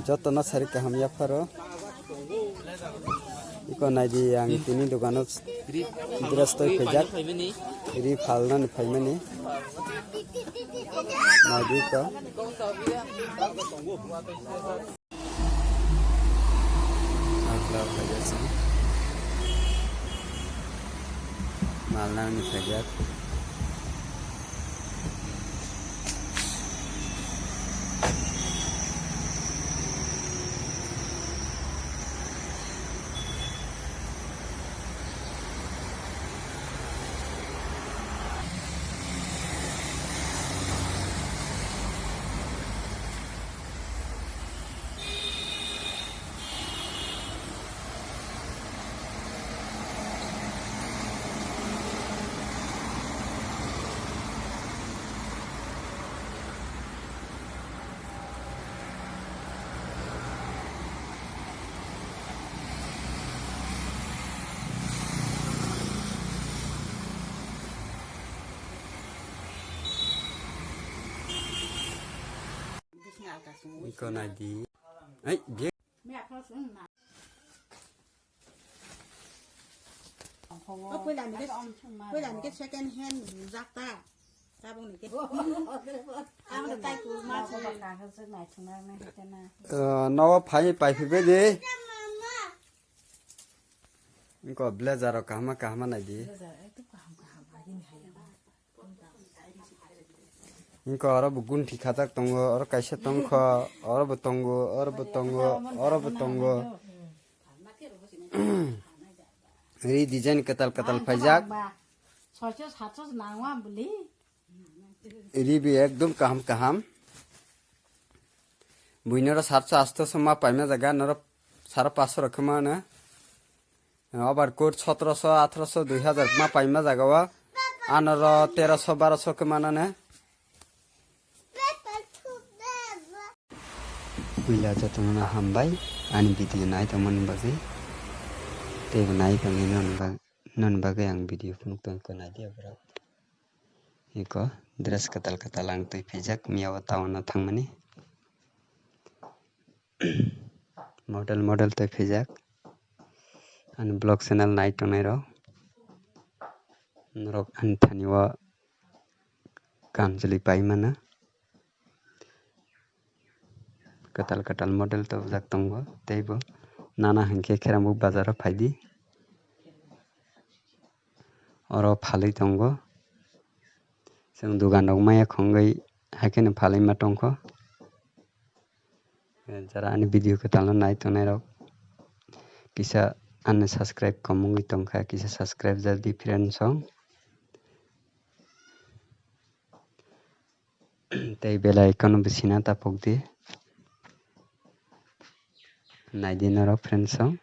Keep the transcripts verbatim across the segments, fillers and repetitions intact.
Jotono sari kaham yapharo. Iko naidi ang tini dogano dress toi khaijak. Ri phalnani phaimani. Naidi iko. Akla khaijak sini. Malnani khaijak. Iko naidi. Ai, biya. O, puila ni ke, puila ni ke second hand rijak ta. Tabuk ni ke. Ang tai ku ma se. Eh, nogo phai pai phai bai de. Iko blazer rok kahama kahama naidi. Wngkha oro bo gunthi khajak tongo, oro kaisa tongkha, oro bo tongo, oro bo tongo, oro bo tongo. Ri design kwtal kwtal phaijak. Soicho satcho nangwa bwlwi. Ri bi ekdom kaham kaham. Buino oro satcho atso ma paima jaga, noro saro paso rok khe mano. Overcoat sotoroso, atharoso, dui hazar ma paima jaga o. Anoro teroso, baroso khe manane. Puila jotono hambai ani video nai tongmani bagwi. Teibo nai tongwi noni bag-, noni bagwi ang video phunuk tongkha naidi aborok. Iko dress kwtal kwtal ang twi phaijak miya o town o thangmani. Model model tei phaijak. Ani vlog channel nai tongnai rok. Norok ani thani o kamchwlwi pai mano. Kwtal kwtal model tobjak tongo. Tei bo nana hinkhe Kherambuk bazar o phaidi. Oro phalwi tongo. Chwng dugan rok maya khongwi haikhe no phalwi ma tongkho. Jara ani video kwtal no nai tongnai rok kisa ani subscribe kwmwngwi tongkha, kisa subscribe jardi friend song. Tei bell icon no bo sina tapok di. Naidi norok friend song.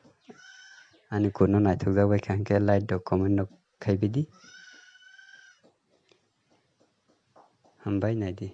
Ani kuno naithokjak bai kha hinkhe like rok comment rok khaibai di. Hambai naidi.